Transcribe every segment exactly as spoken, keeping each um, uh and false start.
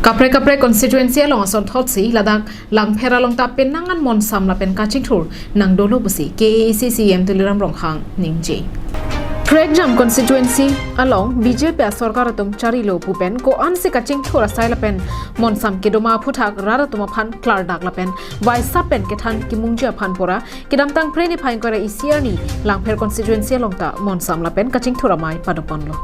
Kaprek kaprek constituency along asonthotsi ladak Langpher along ta penang an monsam lapen kachingthur nangdolo pusi K A A C C E M Tuliram Ronghang ningje. Prekjam constituency along B J P asorkar atum charilo pu pen ko-ansi kachingthur asai lapen monsam kedoma aphuthak rat atum aphan klardak lapen vaisap pen kethan kimungji aphan pura kedamtang Phre niphai ingkoi ra isi arni Langpher constituency along ta monsam lapen kachingthur amei padoponlo.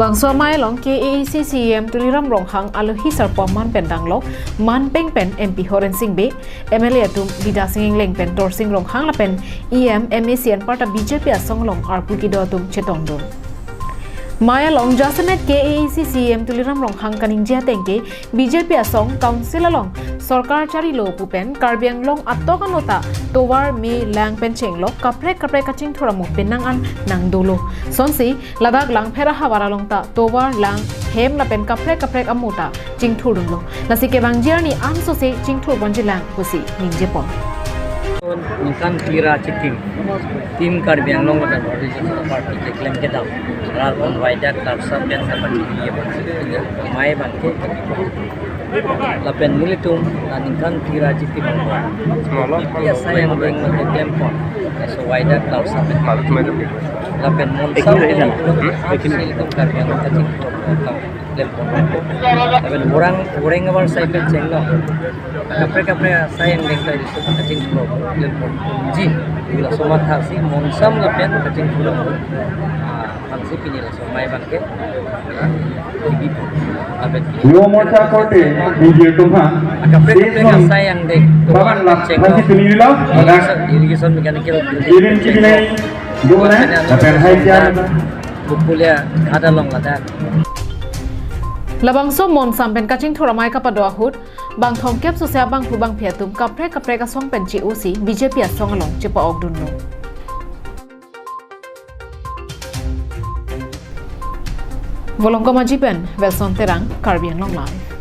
Bangso amei along K A A C C E M Tuliram Ronghang alohi sarpo aman pen danglok, man peng pen M P Horen Sing Bey, M L A atum Bidya Sing Engleng pen Dorsing Ronghang lapen E M, M A C anparta B J P asong along arpu kedo atum chetongdun. Amei along jasemet K A A C C E M Tuliram Ronghang kaningje ateng ke B J P asong council along sorkar charilo pu pen Karbi Anglong atok ano ta tovar me lang pen chenglok kaprek kaprek kachingthur amo penang an nangdolo. Sonsi ladak Langpher ahavar along ta tovar lang hem lapen kaprek kaprek amo ta chingthurdunlo. Lasi kevangji arni ansose chingthurponji lang pusi ningjepon. Ningkan phli ra chitim, Team Karbi Anglong lapen Bharatiya Janata Party keklem kedam rat atum vaidai klarsa pen kapachini aphan si pini amei abang ke kapipo. Lapen nelitum la ningkan phli ra chitim, Bharatiya asai angdeng abang keklempon, laso vaidai klarsa pen. Lapen monsam pen nelitum Karbi Anglong kachingthur amo klempon. Lapen orang, orang abar asai pen chenglok kaprek kaprek asai angdeng ta isu kachingthur amo klemponji. Laso matha si monsam lapen kachingthur amo, ah, aphan si pini laso amei abang ke, ah, kibipo. Lapen Yuva Morcha korte, B J P aphan, kaprek kaprek asai angdeng, tovar lang pen chenglok, phansi pinilo, irrigation, irrigation mechanical building, irin pen chenglok, kibinai, dua lapen hai kiya, Bhopole ghat along ladak. Labangso monsam pen kachingthur amei kapado ahut bang thomkep sose abangphu bangphi atum kaprek kaprek asong pen che-osi B J P asong along chepa-okdunlo. Volongkom Aji pen Wilson Terang, Karbi Anglong Live.